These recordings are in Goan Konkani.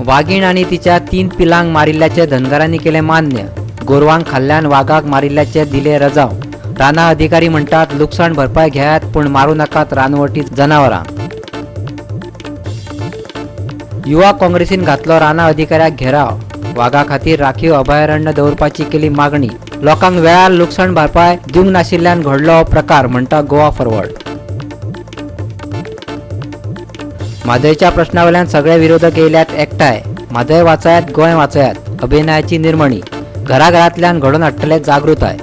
वागीण आनी तिच्या 3 पिलांक मारिल्ल्याचे धनगरांनी केले मान्य. गोरवांक खाल्ल्यान वागाक मारिल्ल्याचे दिले रजाव. राना अधिकारी म्हणटात लुकसाण भरपाय घेयात पूण मारू नाकात रानवटी जनावरां. युवा काँग्रेसीन घातलो राना अधिकाऱ्याक घेराव. वागा खातीर राखीव अभयारण्य दवरपाची केली मागणी. लोकांक वेळार लुकसाण भरपाय दिवंक नाशिल्ल्यान घडलो हो प्रकार म्हणटा गोवा फॉरवर्ड. म्हादयच्या प्रश्नावल्यान सगळे विरोधक येयल्यात एकठांय. म्हादय वाचयात गोंय वाचयात अभियानाची निर्मणी. घराघरांतल्यान घडोवन हाडटले जागृताय.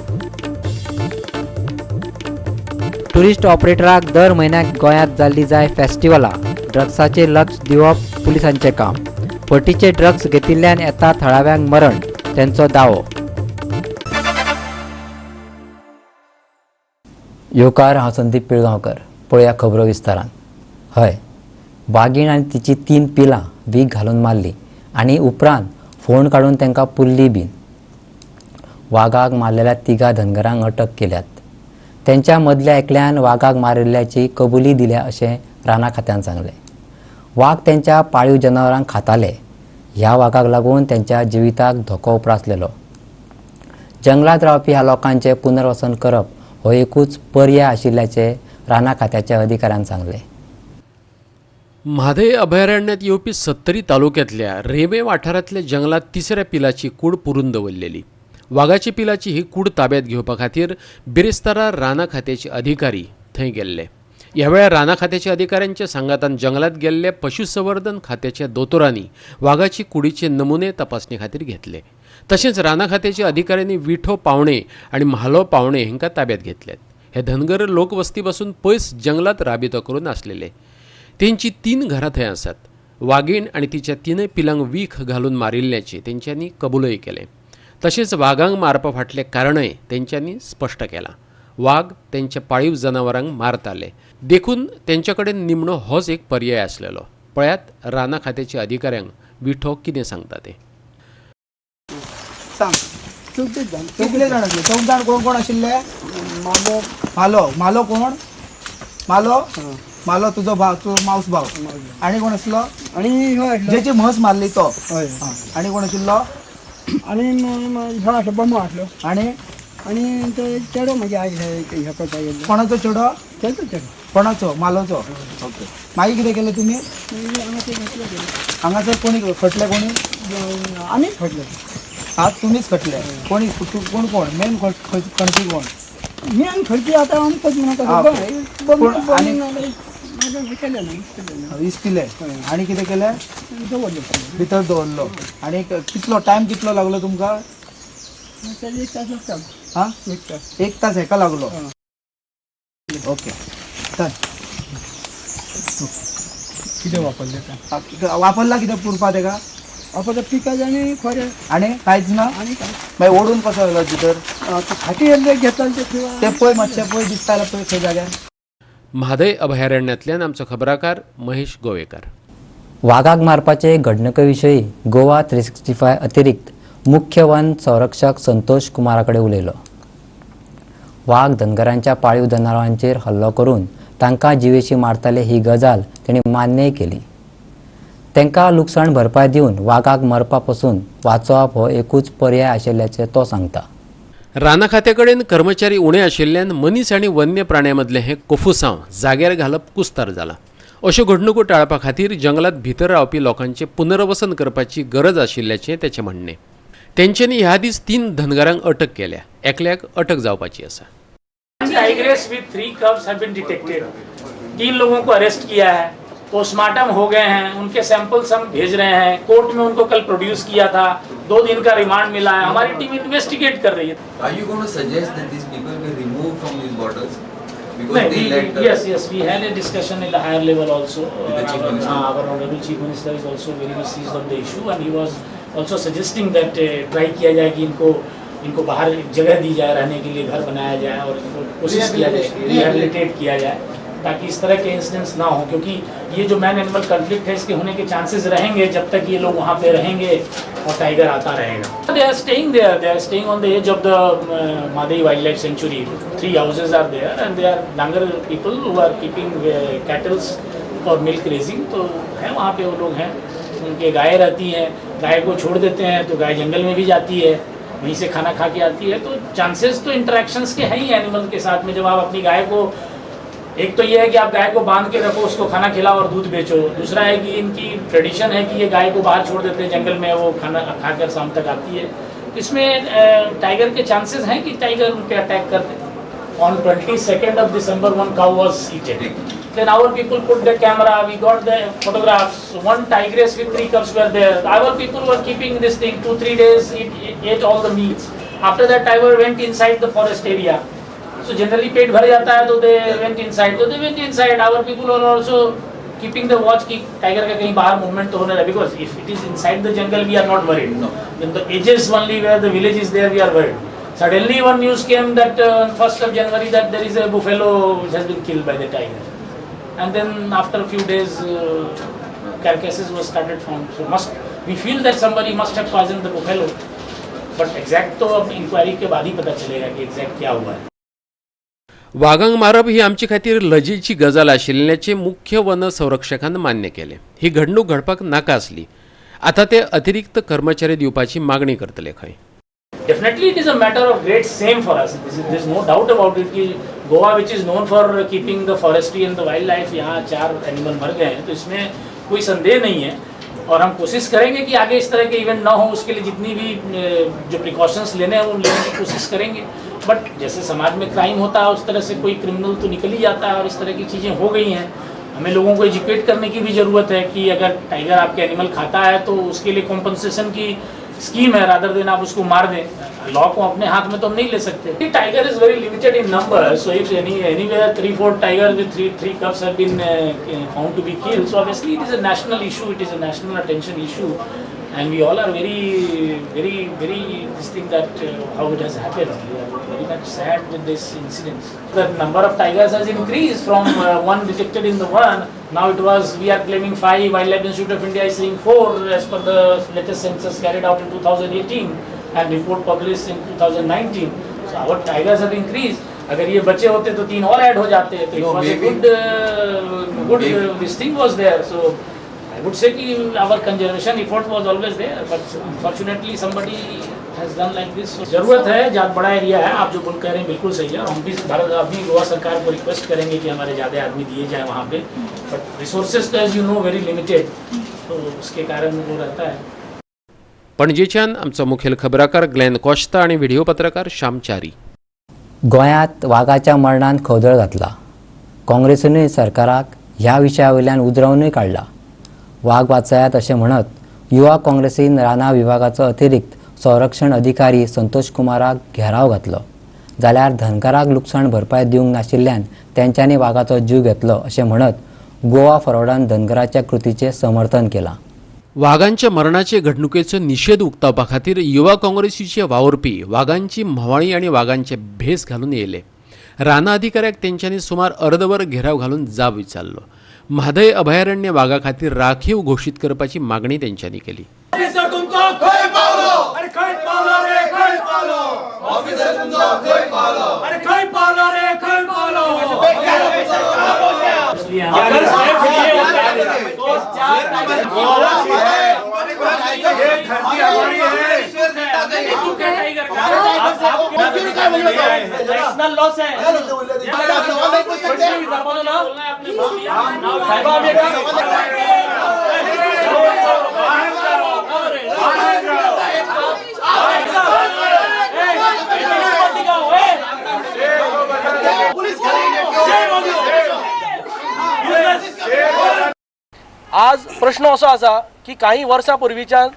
टुरिस्ट ऑपरेटराक दर म्हयन्याक गोंयांत जाल्ली जाय फेस्टिवलां. ड्रग्साचेर लक्ष दिवप पुलिसांचें काम. फटीचे ड्रग्स घेतिल्ल्यान येता थळाव्यांक मरण, तेंचो दावो. येवकार, हांव संदीप पिळगांवकर. पळोवया खबरो विस्तारान. हय, वागीण आनी तिची 3 पिलां वीख घालून मारली आनी उपरांत फोंड काडून तांकां पुरली बीन. वागाक मारलेल्या 3 धनगरांक अटक केल्यात. तेंच्या मदल्या एकल्यान वागाक मारिल्ल्याची कबुली दिल्या अशें राना खात्यान सांगलें. वाग तेंच्या पाळीव जनावरांक खाताले. ह्या वागाक लागून तेंच्या जिविताक धोको उप्रासलेलो. जंगलांत रावपी ह्या लोकांचें पुनर्वसन करप हो एकूच पर्याय आशिल्ल्याचें राना खात्याच्या अधिकाऱ्यान सांगलें. म्हादय अभयारण्यात येवपी 70 तालुक्यातल्या रेमे वाठारांतल्या जंगलात तिसऱ्या पिलाची कूड पुरून दवरलेली. वागाची पिलाची ही कूड ताब्यात घेवपा खातीर बिरेस्तारा राना खात्याचे अधिकारी थंय गेल्ले. ह्या वेळार राना खात्याच्या अधिकाऱ्यांच्या सांगातान जंगलात गेल्ले पशुसंवर्धन खात्याच्या दोतोरांनी वागाची कुडीचे नमुने तपासणी खातीर घेतले. तशेंच राना खात्याच्या अधिकाऱ्यांनी विठो पावणे आनी म्हालो पावणे हांकां ताब्यात घेतल्यात. हे धनगर लोकवस्ती पासून पयस जंगलात राबितो करून आसलेले. तेंची 3 घरां थंय आसात. वागीण आनी तिच्या 3 पिलांक वीख घालून मारिल्ल्याचें तेंच्यांनी कबूलय केलें. तशेंच वागांक मारपा फाटलें कारणय तेंच्यांनी स्पश्ट केलां. वाग तेंच्या पाळीव जनावरांक मारताले देखून तेंच्या कडेन निमणो होच एक पर्याय आसलेलो. पळयात राना खात्याच्या अधिकाऱ्यांक विठो कितें सांगता तें. सांग, कितले जाण आसले? 4 जाण. कोण कोण आशिल्ले? मालो. मालो, मालो कोण? मालो, मालो तुजो भाव, तुजो मावस भाव. आनी कोण आसलो? आनी जेची म्हस मारली तो. आनी कोण आशिल्लो? आनी ह्यो आसलो, बमो आसलो. आनी आनी ते चेडो मागीर आयले करता गेल्लो. कोणाचो चेडो? तेचो चेडो. कोणाचो? मालोचो. ओके. मागीर कितें केलें तुमी? हांगासर कोणी खटले? कोणी? आमीच खटले. हा, तुमीच खटले. कोणी? कोण कोण मेन खणपी कोण? मेन खणपी आतां आमकांच म्हणटा. वीस पिले. आनी कितें केलें? दवरलो भितर दवरलो. आनी कितलो टायम कितलो लागलो तुमकां? 1 तास लागता. हा, 1 तास हेका लागलो. ओके, चल. कितें वापरलें? वापरला कितें पुरपा तेका? वापरता पिकाज आनी खोरें. आनी कांयच ना? आनी काय मागीर ओडून कसो आयलो भितर? खाटी येयल्ले घेतला ते पळय, मातशें पळय दिसता जाल्यार पळय खंय जाग्यार. म्हादय अभयारण्यांतल्यान आमचो खबराकार महेश गोवेकर. वागाक मारपाचे घडणुके विशीं गोवा 365 अतिरिक्त मुख्य वन संरक्षक संतोष कुमारा कडेन उलयलो. वाग धनगरांच्या पाळीव जनावरांचेर हल्लो करून तांकां जिवेशी मारताले ही गजाल तेणी मान्यय केली. तांकां लुकसाण भरपाय दिवन वागाक मरपा पसून वाचोवप हो एकूच पर्याय आशिल्ल्याचें तो सांगता. राना खात्या कडेन कर्मचारी उणे आशिल्ल्यान मनीस आनी वन्य प्राण्यां मदलें हें कोफुसांव जाग्यार घालप कुस्तार जालां. अश्यो घडणुको टाळपा खातीर जंगलात भितर रावपी लोकांचें पुनर्वसन करपाची गरज आशिल्ल्याचें तेचें म्हणणें. तेंच्यांनी ह्या दीस 3 धनगरांक अटक केल्या. एकल्याक अटक जावपाची आसा. Tigress with 3 cubs have been detected. 3 लोगों को अरेस्ट किया है, पोस्टमार्टम हो गए हैं, उनके सैंपल्स हम भेज रहे हैं. कोर्ट में उनको कल प्रोड्यूस किया था, 2 दिन का रिमांड मिला है. हमारी टीम इन्वेस्टिगेट कर रही है. Are you going to suggest that these people be removed from these borders? Because नहीं, they let yes, we had a discussion in the higher level also. With the Chief Minister. Our honorable Chief Minister is also very much seized on the issue and he was also suggesting that try किया जाए कि इनको बाहर जगह दी जाए रहने के लिए, घर बनाया जाए और इनको कोशिश किया जाए रिहेबिलिटेट किया जाए ताकि इस तरह के इंसिडेंट्स ना हो, क्योंकि ये जो मैन एनिमल कॉन्फ्लिक्ट है इसके होने के चांसेस रहेंगे जब तक ये लोग वहाँ पे रहेंगे और टाइगर आता रहेगा. They are staying there, they are staying on the edge of the Mhadei wild life sanctuary. 3 houses are there and they are Dhangar people who are keeping cattles for milk raising. तो है वहाँ पे वो लोग हैं. उनके गाय रहती हैं, गाय को छोड़ देते हैं तो गाय जंगल में भी जाती है, वहीं से खाना खा के आती है। तो चांसेस तो इंटरेक्शंस के हैं ही एनिमल के साथ में। जब आप अपनी गाय को, एक तो ये है कि आप गाय को बांध के रखो, उसको खाना खिलाओ और दूध बेचो। दूसरा है कि इनकी ट्रेडिशन है कि ये गाय को बाहर छोड़ देते हैं जंगल में, वो खाना खाकर शाम तक आती है। इसमें टाइगर के चांसेस हैं कि टाइगर उन पर अटैक कर दे। On 22nd of December one cow was eaten. Then our people put the camera, we got the photographs. One tigress with 3 cubs were there. Our people were keeping this thing 2-3 days. It ate all the meats. After that, tiger went inside the forest area. So generally पेट भर जाता है तो they went inside. So they went inside. Our people were also keeping the watch कि tiger का कहीं बाहर movement तो होने लगा. Because if it is inside the jungle, we are not worried. No. Then the edges only where the village is there, we are worried. Suddenly one news came that 1st of January that there is a buffalo which has been killed by the tiger. And then after a few days, carcasses were started found. So we feel that somebody must have poisoned the buffalo. But exact तो अब inquiry के बाद ही पता चलेगा कि exact क्या हुआ है. वागांक मारप ही आमचे खातीर लजेची गजाल आशिल्ल्याचें मुख्य वन संरक्षकान मान्य केलें. ही घडणूक घडपाक नाका आसली. आतां ते अतिरिक्त कर्मचारी दिवपाची मागणी करतले खंय. Definitely it is a matter of great shame for us. There is no doubt about it कि Goa which is known for keeping the forestry and the wildlife, यहाँ 4 एनिमल मर गए हैं, तो इसमें कोई संदेह नहीं है। और हम कोशिश करेंगे कि आगे इस तरह के इवेंट ना हो, उसके लिए जितनी भी जो प्रिकॉशंस लेने हैं वो लेने की कोशिश करेंगे। बट जैसे समाज में क्राइम होता है उस तरह से कोई क्रिमिनल तो निकल ही जाता है और इस तरह की चीज़ें हो गई हैं। हमें लोगों को एजुकेट करने की भी ज़रूरत है कि अगर टाइगर आपके एनिमल खाता है तो उसके लिए कॉम्पनसेशन की स्कीम है, रादर देन आप उसको मार दें। लॉ को अपने हाथ में तो हम नहीं ले सकते। Tiger is very limited in number, so if anywhere 3-4 tiger with 3 cubs have been found to be killed, so obviously it is a national issue, it is a national attention issue, and we all are very very very this thing that how it has happened. We are very much sad with this incident. The number of tigers has increased from 1 detected in the one, now it was, we are claiming 5, Wildlife Institute of India is saying 4 as per the latest census carried out in 2018 and report published in 2019. So our tigers have increased. अगर ये बचे होते तो 3 और ऐड हो जाते, तो it was a good this thing was there. So I would say कि our conservation effort was always there, but unfortunately somebody has done like this. ज़रूरत है, ज़्यादा बड़ा एरिया है, आप जो बोल कह रहे हैं बिल्कुल सही है। और हम भी भारत अभी गोवा सरकार को रिक्वेस्ट करेंगे कि हमारे ज़्यादा आदमी दिए जाएँ वहाँ पे, बट रिसोर्सेज तो as you know very limited, तो उसके कारण वो रहता है। पणजेच्यान आमचो मुखेल खबराकार ग्लॅन कोश्ता आनी व्हिडिओ पत्रकार श्याम च्यारी. गोंयांत वागाच्या मरणान खवदळ घातला. काँग्रेसीनूय सरकाराक ह्या विशया वयल्यान उजरावनूय काडला. वाग वाचायात अशें म्हणत युवा काँग्रेसीन रानां विभागाचो अतिरिक्त संरक्षण अधिकारी संतोष कुमाराक घेराव घातलो. जाल्यार धनगराक लुकसाण भरपाय दिवंक नाशिल्ल्यान तेंच्यांनी वागाचो जीव घेतलो अशें म्हणत गोवा फॉरवर्डान धनगराच्या कृतीचें समर्थन केलां. वागांच्या मरणाचे घडणुकेचो निशेध उक्तावपा खातीर युवा काँग्रेसीचे वावुरपी वागांची म्होंवाळी आनी वागांचे भेस घालून येयले. रानां अधिकाऱ्याक तेंच्यांनी सुमार अर्दवर घेराव घालून जाब विचारलो. म्हादय अभयारण्य वागा खातीर राखीव घोशीत करपाची मागणी तेंच्यांनी केली. नेशनल लॉस है। आज प्रश्न असो आसा की काही वर्सां पूर्वीच्यान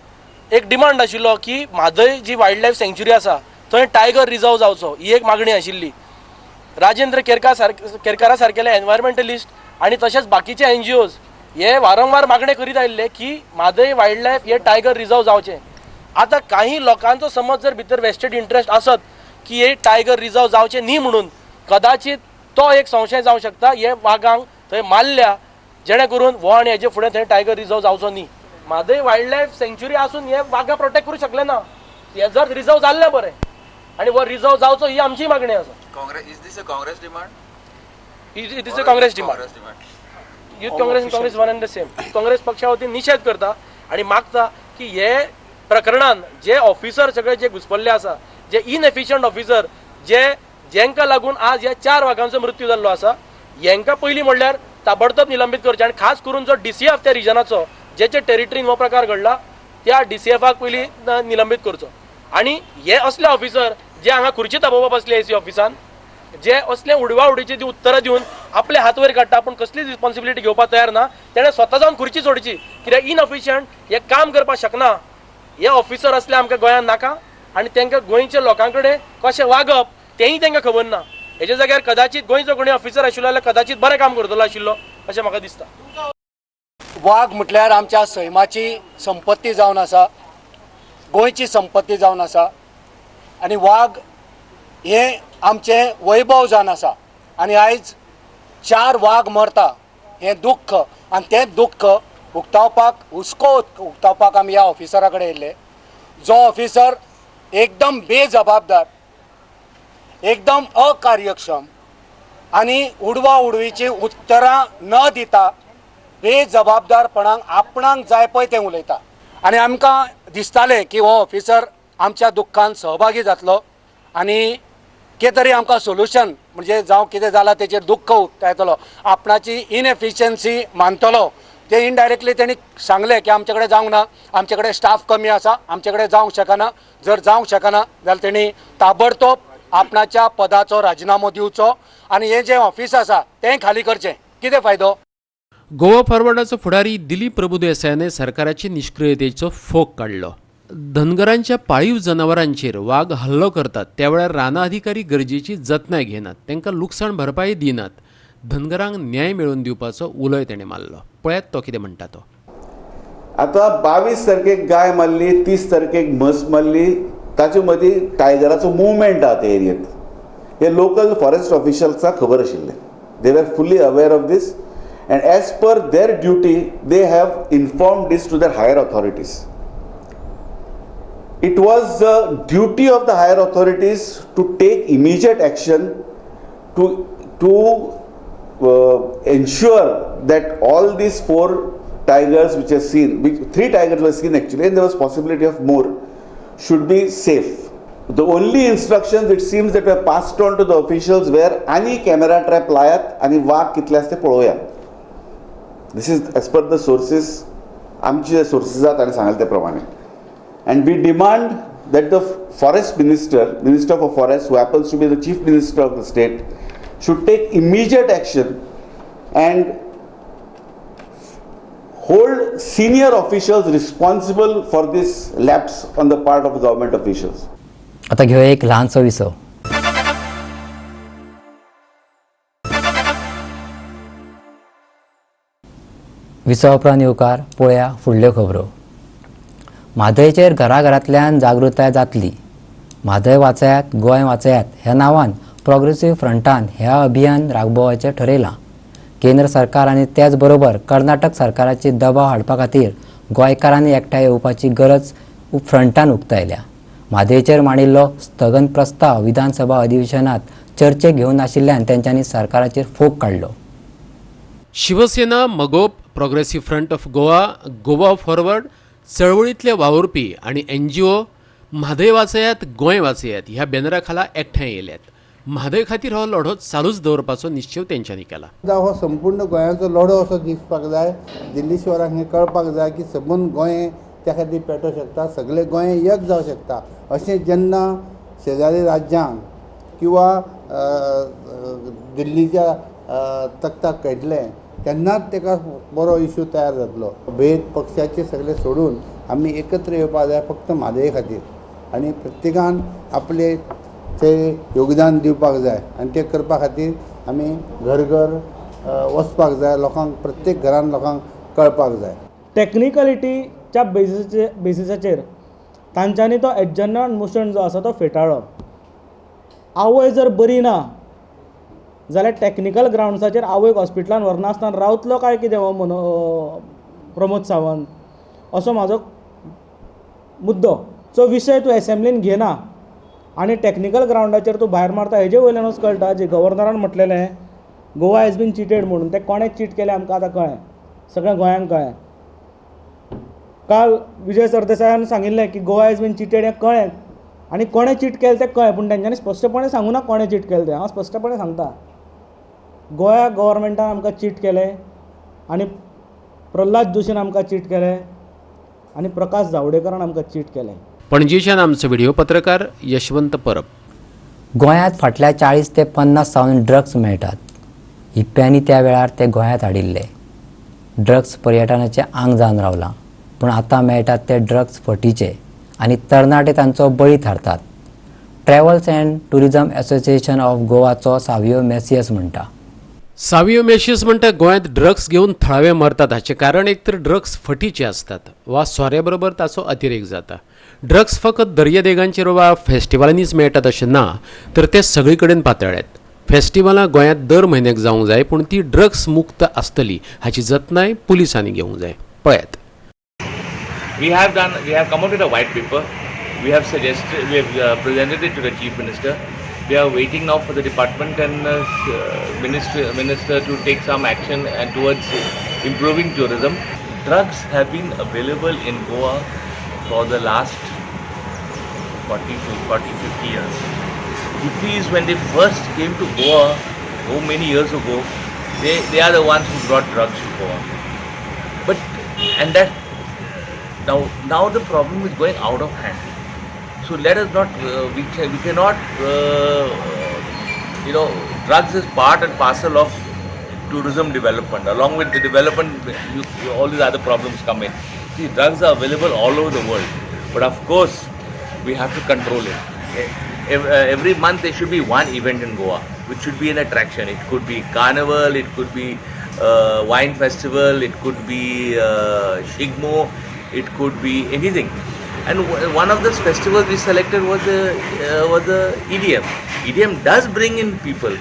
एक डिमांड आशिल्लो की म्हादय जी वायल्ड लायफ सँक्च्युरी आसा थंय टायगर रिजर्व जावचो, ही एक मागणी आशिल्ली. राजेंद्र केरकारा सारकेले एनवायरमेंटलिस्ट आनी तशेंच बाकीचे एनजीओज हे वारंवार मागणे करीत आयिल्ले की म्हादय वायल्ड लायफ हे टायगर रिजर्व जावचें. आतां काही लोकांचो समज जर भितर वेस्टेड इंट्रस्ट आसत की हे टायगर रिजर्व जावचें न्ही म्हणून कदाचित तो एक संशय जावं शकता हे वागांक थंय मारल्या जेणे करून हो आनी हेजे फुडें थंय टायगर रिजर्व जावचो न्ही. म्हादय वायल्ड लायफ सँक्च्युरी आसून हे वागां प्रोटेक्ट करूं शकले ना, हे जर रिजर्व जाल्लें बरें आनी हो रिजर्व जावचो ही आमची मागणी आसा. Is this a Congress demand? It is a Congress demand. Youth Congress and Congress one and the same. Congress पक्षा वतीन निशेध करता आनी मागता की हे प्रकरणान जे ऑफिसर सगळे जे घुसपल्ले आसा, जे इनएफिशियंट ऑफिसर जे जेंका लागून आज ह्या 4 वागांचो मृत्यू जाल्लो आसा, हेंकां पयलीं म्हणल्यार ताबडतोब निलंबीत करचें आनी खास करून जो DCF त्या रिजनाचो जेचे टेरिटरीन हो प्रकार घडला त्या DCFाक पयलीं निलंबीत करचो. आनी हे असले ऑफिसर जे हांगा खुर्ची तापोवपा बसले AC ऑफिसान, जे असले उडवा उडीची ती उत्तरां दिवन आपले हात वयर काडटा, आपूण कसलीच रिस्पॉन्सिबिलिटी घेवपाक तयार ना, तेणें स्वता जावन खुर्ची सोडची. कित्याक इनएफिशियंट हे काम करपाक शकना. हे ऑफिसर असले आमकां गोंयांत नाका आनी तांकां गोंयच्या लोकां कडेन कशें वागप तेंय तांकां खबर ना. हेच्या जाग्यार कदाचित गोंयचो कोणी ऑफिसर आशिल्लो जाल्यार कदाचित बरें काम करतलो आशिल्लो अशें म्हाका दिसता. वाग म्हटल्यार आमच्या सैमाची संपत्ती जावन आसा, गोंयची संपत्ती जावन आसा आनी वाग हे आमचें वैभव जावन आसा. आनी आयज 4 वाग मरता हें दुख्ख आनी तें दुख्ख उक्तावपाक, हुस्को उक्तावपाक आमी ह्या ऑफिसरा कडेन येयल्ले. जो ऑफिसर एकदम बेजबाबदार, एकदम अकार्यक्षम आनी उडवा उडवीची उत्तरां न दिता बेजबाबदारपणान आपणाक जाय पळय तें उलयता. आनी आमकां दिसतालें की हो ऑफिसर आमच्या दुख्खान सहभागी जातलो आनी कितें तरी आमकां सोल्युशन म्हणजे जावं कितें जालां तेचेर दुख्ख उक्तायतलो, आपणाची इनएफिशियन्सी मानतलो. ते इनडायरेक्टली तेणी सांगलें की आमचे कडेन जावंक ना, आमचे कडेन स्टाफ कमी आसा, आमचे कडेन जावंक शकना. जर जावंक शकना जाल्यार तेणी ताबडतोब आपणाच्या पदाचो राजिनामो दिवचो आनी हें जें ऑफिस आसा तें खाली करचें. कितें फायदो? गोवा फॉरवर्डाचो फुडारी दिलीप प्रभुदेसायाने सरकाराची निश्क्रियतेचो फोग काडलो. धनगरांच्या पाळीव जनावरांचेर वाग हल्लो करतात त्या वेळार रानां अधिकारी गरजेची जतनाय घेनात, तांकां लुकसाण भरपाई दिनात. धनगरांक न्याय मेळोवन दिवपाचो उलोय तेणें मारलो. पळयात तो कितें म्हणटा तो. आतां 22 तारखेक गाय मारली, 30 तारखेक म्हस मारली, ताचे मदीं टायगराचो मुवमेंट आहा ते एरियेंत. हे लोकल फॉरेस्ट ऑफिशल्साक खबर आशिल्लें. They were fully aware of this and as per their duty they have informed this to their higher authorities. It was the duty of the higher authorities to take immediate action to ensure that all these 4 tigers which are seen, which 3 tigers were seen actually, and there was possibility of more, should be safe. The only instructions it seems that were passed on to the officials were ani camera trap layat ani वाग कितले आसा ते पळोवया. This is as per the sources, आमचे जे sources आहात ताणें सांगले ते प्रमाणे. And we demand that the forest minister, minister for forest, who happens to be the chief minister of the state, should take immediate action and hold senior officials responsible for this lapse on the part of government officials. आता घेऊया एक लहानसो विसव. विसवा उपरांत येवकार पळया फुडल्यो खबरो. म्हादयचेर घराघरांतल्यान जागृताय जातली. म्हादय वाचयात गोंय वाचयात ह्या नांवान प्रोग्रेसीव फ्रंटान ह्या अभियान राबोवपाचें ठरयलां. केंद्र सरकार आनी त्याच बरोबर कर्नाटक सरकाराचेर दबाव हाडपा खातीर गोंयकारांनी एकठांय येवपाची गरज फ्रंटान उक्तायल्या. म्हादयचेर मांडिल्लो स्थगन प्रस्ताव विधानसभा अधिवेशनात चर्चेक घेवंक नाशिल्ल्यान तेंच्यांनी सरकाराचेर फोग काडलो. Shiv Sena, Magop, Progressive Front of Goa, Goa Forward चळवळींतले वावुरपी आनी NGO Mhadei वाचयात गोंय वाचयात ह्या बॅनरा खाला एकठांय येयल्यात. म्हादय खातीर हो लढो चालूच दवरपाचो निश्चेव तेंच्यांनी केला. हो संपूर्ण गोंयाचो लढो असो दिसपाक जाय. दिल्लीश्वरांक हें कळपाक जाय की सबंद गोंय त्या खातीर पेटोवंक शकता, सगळें गोंय एक जावंक शकता. अशें जेन्ना शेजारी राज्यांक किंवा दिल्लीच्या तख्ताक कळटलें तेन्नाच ताका बरो इशू तयार जातलो. भेद पक्षाचे सगळे सोडून आमी एकत्र येवपाक जाय फक्त म्हादये खातीर आनी प्रत्येकान आपले ते योगदान दिवपाक जाय आनी तें करपा खातीर आमी घर घर वचपाक जाय, लोकांक प्रत्येक घरान लोकांक कळपाक जाय. टॅक्निकलिटीच्या बेसिसाचेर तांच्यांनी तो एडजर्नमेंट मोशन जो आसा तो फेटाळ्ळो. आवय जर बरी ना जाल्यार टॅक्निकल ग्रावंड्साचेर आवयक हॉस्पिटलान व्हरनासतना रावतलो काय कितें हो प्रमोद सावंत, असो म्हाजो मुद्दो. सो विशय तूं एसेंब्लीन घेना आनी टॅक्निकल ग्रावंडाचेर तूं भायर मारता हेजे वयल्यानूच कळटा जे गव्हर्नरान म्हटलेलें गोवा हॅज बीन चिटेड म्हणून, तें कोणें चीट केलें आमकां आतां कळ्ळें, सगळ्या गोंयांक कळ्ळें. काल विजय सरदेसायान सांगिल्लें की गोवा हेज बीन चिटेड हें कळ्ळें आनी कोणें चीट केलें तें कळ्ळें, पूण तेंच्यांनी स्पश्टपणे सांगूं ना कोणें चीट केलें तें. हांव स्पश्टपणे सांगता, गोवा गव्हर्मेंटान आमकां चीट केलें आनी प्रल्हाद जोशीन आमकां चीट केलें आनी प्रकाश जावडेकरान आमकां चीट केलें. पणजेच्यान आमचो व्हिडिओ पत्रकार यशवंत परब. गोंयांत फाटल्या 40 ते 50 सावन ड्रग्स मेळटात. हिप्प्यांनी त्या वेळार ते गोंयांत हाडिल्ले. ड्रग्स पर्यटनाचें आंग जावन रावलां, पूण आतां मेळटात ते ड्रग्स फटीचे आनी तरणाटे तांचो बळी थारतात. Travels and tourism association of गोवाचो Savio Messias म्हणटा. सावियो मेशियस म्हणटा गोंयांत ड्रग्स घेवन थळावे मरतात हाचें कारण एक तर ड्रग्स फटीचे आसतात वा सोऱ्या बरोबर ताचो अतिरेक जाता. ड्रग्स फकत दर्यादेगांचेर वा फेस्टिवलांनीच मेळटात अशें ना, तर ते सगळे कडेन पातळ्ळ्यात. फेस्टिवलां गोंयांत दर म्हयन्याक जावंक जाय, पूण ती ड्रग्स मुक्त आसतली हाची जतनाय पुलिसांनी घेवंक जाय. पळयात. We have come up with a white paper. We have suggested, we have presented it to the Chief Minister. We are waiting now for the department and minister to take some action and towards improving tourism. Drugs have been available in Goa for the last 40, 50 years. Hippies, when they first came to Goa, so many years ago, they are the ones who brought drugs to Goa. But, and that, now the problem is going out of hand. So let us not, we cannot, you know, drugs is part and parcel of tourism development. Along with the development, all these other problems come in. See, drugs are available all over the world, but of course, we have to control it. Every month there should be one event in Goa, which should be an attraction. It could be carnival, it could be wine festival, it could be Shigmo, it could be anything. And one of those festivals we selected was the EDM. EDM does bring in people,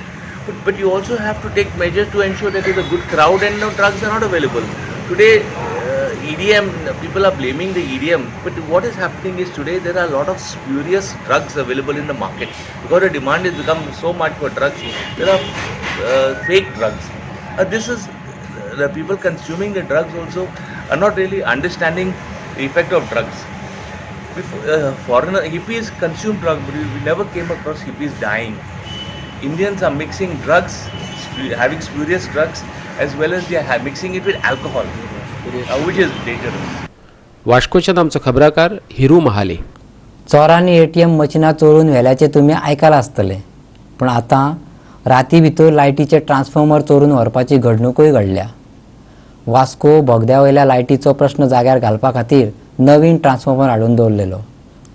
but you also have to take measures to ensure that there is a good crowd and no drugs are not available. Today, EDM, people are blaming the EDM, but what is happening is today there are a lot of spurious drugs available in the market. Because the demand has become so much for drugs, there are fake drugs. This is, the people consuming the drugs also are not really understanding the effect of drugs. Before, foreigner hippies consume drugs, but we never came across hippies dying. Indians are mixing drugs, having spurious drugs, as well as they are mixing it with alcohol, which is dangerous. वास्कोच्यान आमचो खबराकार हिरू महाले. चोरांनी ATM मशिनां चोरून व्हेल्याचें तुमी आयकलां आसतलें, पूण आतां राती भितर लायटीचे ट्रान्सफॉर्मर चोरून व्हरपाची घडणुकूय घडल्या. वास्को बोगद्या वयल्या लायटीचो प्रश्न जाग्यार घालपा खातीर नवीन ट्रान्सफॉर्मर हाडून दवरलेलो,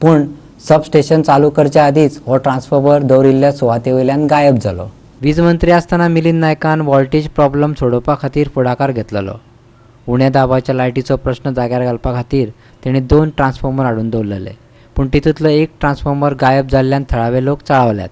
पूण सबस्टेशन चालू करचे आदींच हो ट्रान्सफॉर्मर दवरिल्ल्या सुवाते वयल्यान गायब जालो. वीज मंत्री आसतना मिलिंद नायकान व्होल्टेज प्रॉब्लम सोडोवपा खातीर फुडाकार घेतलेलो. उण्या दाबाच्या लायटीचो प्रश्न जाग्यार घालपा खातीर तेणी 2 ट्रान्सफॉर्मर हाडून दवरलेले, पूण तितूंतलो एक ट्रान्सफॉर्मर गायब जाल्ल्यान थळावे लोक चाळवल्यात.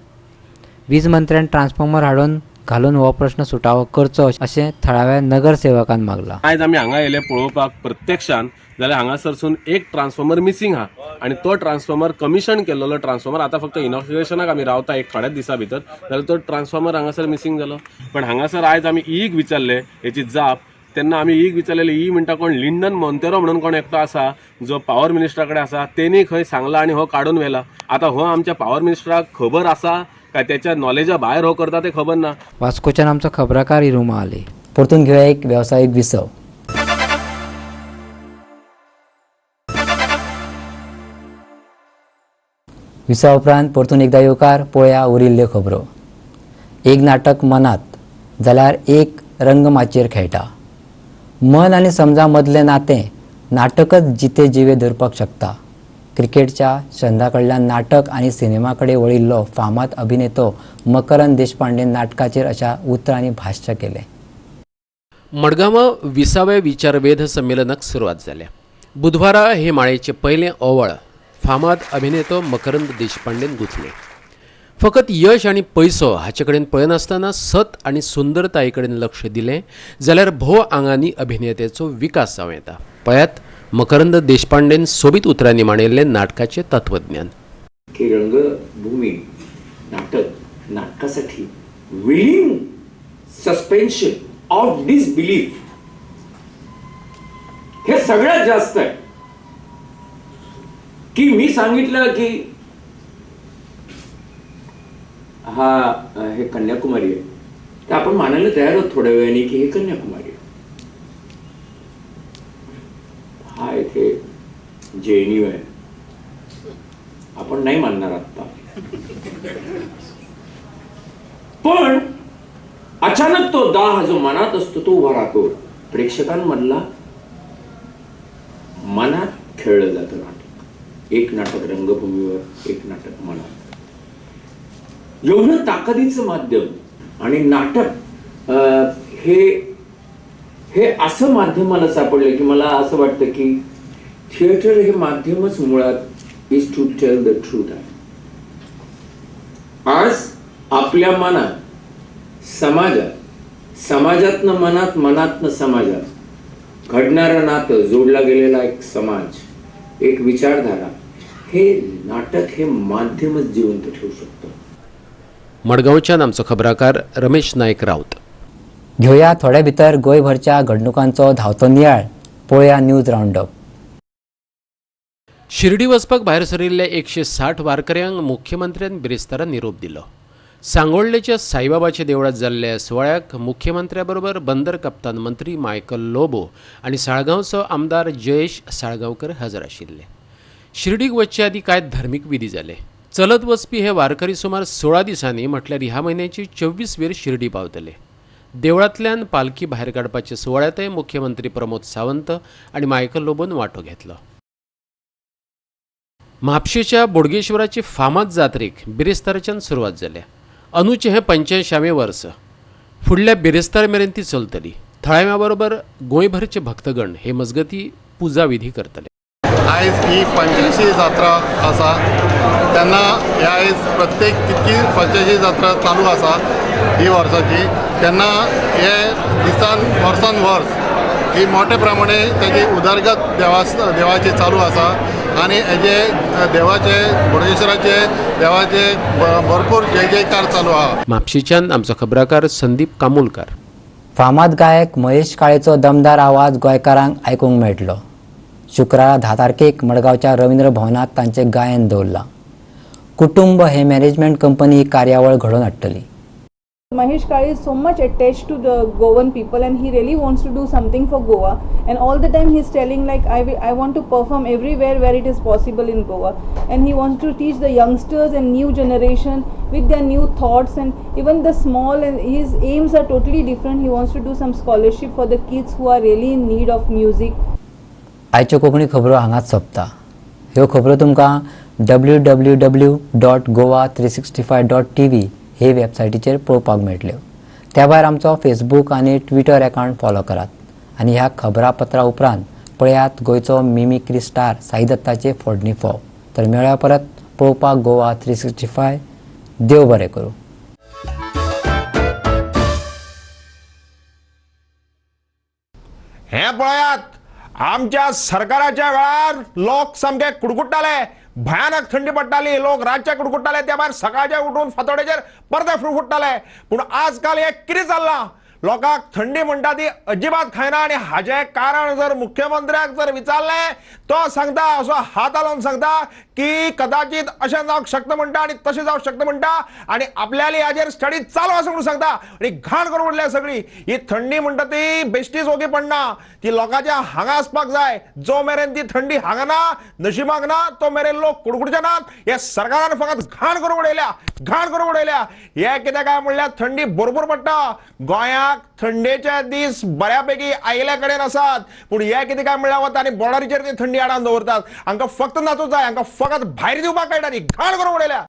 वीज मंत्र्यान ट्रान्सफॉर्मर हाडून घालून हो प्रश्न सुटावो करचो अशें थळाव्या नगरसेवकान मागलां. आयज आमी हांगा येयले पळोवपाक प्रत्यक्षान जाल्यार हांगासरसून एक ट्रान्सफॉर्मर मिसींग आहा आनी तो ट्रान्सफॉर्मर कमिशन केल्लो ट्रान्सफॉर्मर आतां फक्त इनॉग्रेशनाक आमी रावता एक थोड्याच दिसा भितर, जाल्यार तो ट्रान्सफॉर्मर हांगासर मिसींग जालो. पण हांगासर आयज आमी ईक विचारले हेची जाप, तेन्ना आमी ईक विचारलेले, ई म्हणटा कोण लिंडन मोंतेरो म्हणून कोण एकटो आसा जो पावर मिनिस्टरा कडेन आसा, तेणी खंय सांगला आनी हो काडून व्हेला. आतां हो आमच्या पावर मिनिस्टराक खबर आसा काय त्याच्या नॉलेजा भायर हो करता ते खबर ना. वास्कोच्यान आमचो खबराकार हिरू महाले. परतून घेवया एक वेवसायीक विसव. विसवा उपरांत परतून एकदा येवकार. पळया उरिल्ल्यो खबरो. एक नाटक मनात जाल्यार एक रंगमाचयेर खेळटा. मन आनी समजा मदलें नातें नाटकच जिते जिवे धरपाक शकता. क्रिकेटच्या छंदा कडल्यान नाटक आनी सिनेमा कडेन वळिल्लो फामाद अभिनेतो मकरंद देशपांडे नाटकाचेर अशा उतरांनी भाश्य केलें. मडगांवां 20व्या विचारवेध संमेलनाक सुरवात जाल्या. बुधवारा हे माळेचें पयलें ओवळ फामाद अभिनेतो मकरंद देशपांडेन गुंथलें. फकत यश आनी पयसो हाचे कडेन पळयनासतना सत आनी सुंदरताये कडेन लक्ष दिलें जाल्यार भोव आंगांनी अभिनेत्याचो विकास जावं येता. पळयात मकरंद देशपांडेन सोबीत उतरांनी मांडिल्लें नाटकाचें तत्वज्ञान. की रंगभूमी नाटक नाटकासाठी विलिंग सस्पेन्शन ऑफ डिसबिलीफ हे सगळ्यात जास्त आहे. की मी सांगितलं की हा हे कन्याकुमारी आहे, तर आपण मानायला तयार आहोत थोड्या वेळाने की हे कन्याकुमारी आहे. हा इथे JNU आहे, आपण नाही मानणार आत्ता. पण अचानक तो दाह जो मनात असतो तो उभा राहतो. प्रेक्षकांमधला मनात खेळलं जातं नाटक. एक नाटक रंगभूमीवर, एक नाटक मनात. एवढं ताकदीचं माध्यम. आणि नाटक हे हे असं माध्यम मला सापडलं की मला असं वाटतं की थिएटर हे माध्यमच मुळात is to tell the truth आहे. आज आपल्या मनात, समाजात, समाजातनं मनात, मनातनं समाजात घडणारं नातं, जोडला गेलेला एक समाज, एक विचारधारा, हे नाटक हे माध्यमच जिवंत ठेवू शकतं. मडगांवच्यान आमचो खबराकार रमेश नायक राऊत. घेवया थोड्या भितर गोंयभरच्या घडणुकांचो धांवतो नियाळ. पळोवया न्यूज रावंडअप. शिर्डी वचपाक भायर सरिल्ल्या 160 वारकऱ्यांक मुख्यमंत्र्यान बिरेस्तारा निरोप दिलो. सांगोळ्ळेच्या साईबाबाच्या देवळात जाल्ल्या सुवाळ्याक मुख्यमंत्र्या बरोबर बंदर कप्तान मंत्री मायकल लोबो आनी साळगांवचो आमदार जयेश साळगांवकर हजर आशिल्ले. शिर्डीक वचचे आदीं कांय धार्मीक विधी जाले. चलत वचपी हे वारकरी सुमार 16 दिसांनी म्हटल्यार ह्या म्हयन्याची 24 वेर शिर्डी पावतले. देवळांतल्यान पालखी भायर काडपाच्या सुवाळ्यांतय मुख्यमंत्री प्रमोद सावंत आनी मायकल लोबोन वांटो घेतलो. म्हापशेच्या बोडगेश्वराची फामाद जात्रेक बिरेस्ताराच्यान सुरवात जाल्या. अनुचें हें 85वें वर्स. फुडल्या बिरेस्तार मेरेन ती चलतली. थळाव्या बरोबर गोंयभरचे भक्तगण हे मजगती पुजा विधी करतले. आयज ही 85 जात्रा आसा तेन्ना ह्या आयज प्रत्येक तितकी 85 जात्रा चालू आसा ही वर्साची. तेन्ना हे दिसान वर्सान वर्स ही मोठे प्रमाणे तेजी उदरगत देवाची चालू आसा आनी हेजे देवाचे बोडगेश्वराचे देवाचे भरपूर जय जयकार चालू आहा. म्हापशेच्यान आमचो खबराकार संदीप कामुलकार. फामाद गायक महेश काळेचो दमदार आवाज गोंयकारांक आयकूंक मेळटलो. शुक्रारा 10 तारखेक मडगांवच्या रवींद्र भवनांत तांचें गायन दवरलां. कुटुंब हे मॅनेजमेंट कंपनी ही कार्यावळ घडोवन हाडटली. Mahesh Kale is so much attached to the Goan people and he really wants to do something for Goa, and all the time he is telling like I want to perform everywhere where it is possible in Goa, and he wants to teach the youngsters and new generation with their new thoughts and even the small, and his aims are totally different. He wants to do some scholarship for the kids who are really in need of music. आयच्यो कोंकणी खबरो हांगाच सोंपता. ह्यो खबरो तुमकां www.goa365.tv हे वेबसायटीचेर पळोवपाक मेळटल्यो. त्या भायर आमचो फेसबूक आनी ट्विटर अकावंट फॉलो करात आनी ह्या खबरापत्रा उपरांत पळयात गोंयचो मिमिक्री स्टार साई दत्ताचे फोडणी फोव. तर मेळ्या परत पळोवपाक गोवा 365. देव बरें करूं. हें पळयात, आमच्या सरकाराच्या वेळार लोक सामके कुडकुडटाले, भयानक थंडी पडटाली, लोक रातचे कुडकुडटाले, त्या भायर सकाळचे उठून फांतोडेचेर परते फुडफुडटाले. पूण आजकाल हें कितें चल्लां, लोकांक थंडी म्हणटा ती अजिबात खायना. आनी हाजें कारण जर मुख्यमंत्र्याक जर विचारलें तो सांगता, असो हात हालोवन सांगता की कदाचित अशें जावंक शकता म्हणटा आनी तशें जावंक शकता म्हणटा आनी आपल्याली हाजेर स्टडी चालू आसा म्हणून सांगता. आनी घाण करून उरल्या सगळी ही थंडी म्हणटा ती बेश्टीच ओगी पडना, ती लोकांच्या हांगा आसपाक जाय. जो मेरेन ती थंडी हांगा ना, नशिबाक ना, तो मेरेन लोक कुडकुडचे नात. हे सरकारान फकत घाण करून उडयल्या, घाण करून उडयल्या. हे कितें काय म्हणल्यार थंडी भरपूर पडटा गोंयाक. थंडेचे दीस बऱ्यापैकी आयिल्ले कडेन आसात, पूण हे कितें काय म्हणल्यार वता आनी बॉर्डरीचेर ती थंडी आडावन दवरतात. हांकां फक्त नाचूंक जाय, हांकां फकत भायर दिवपाक कळटा. ती घाण करून उडयल्या.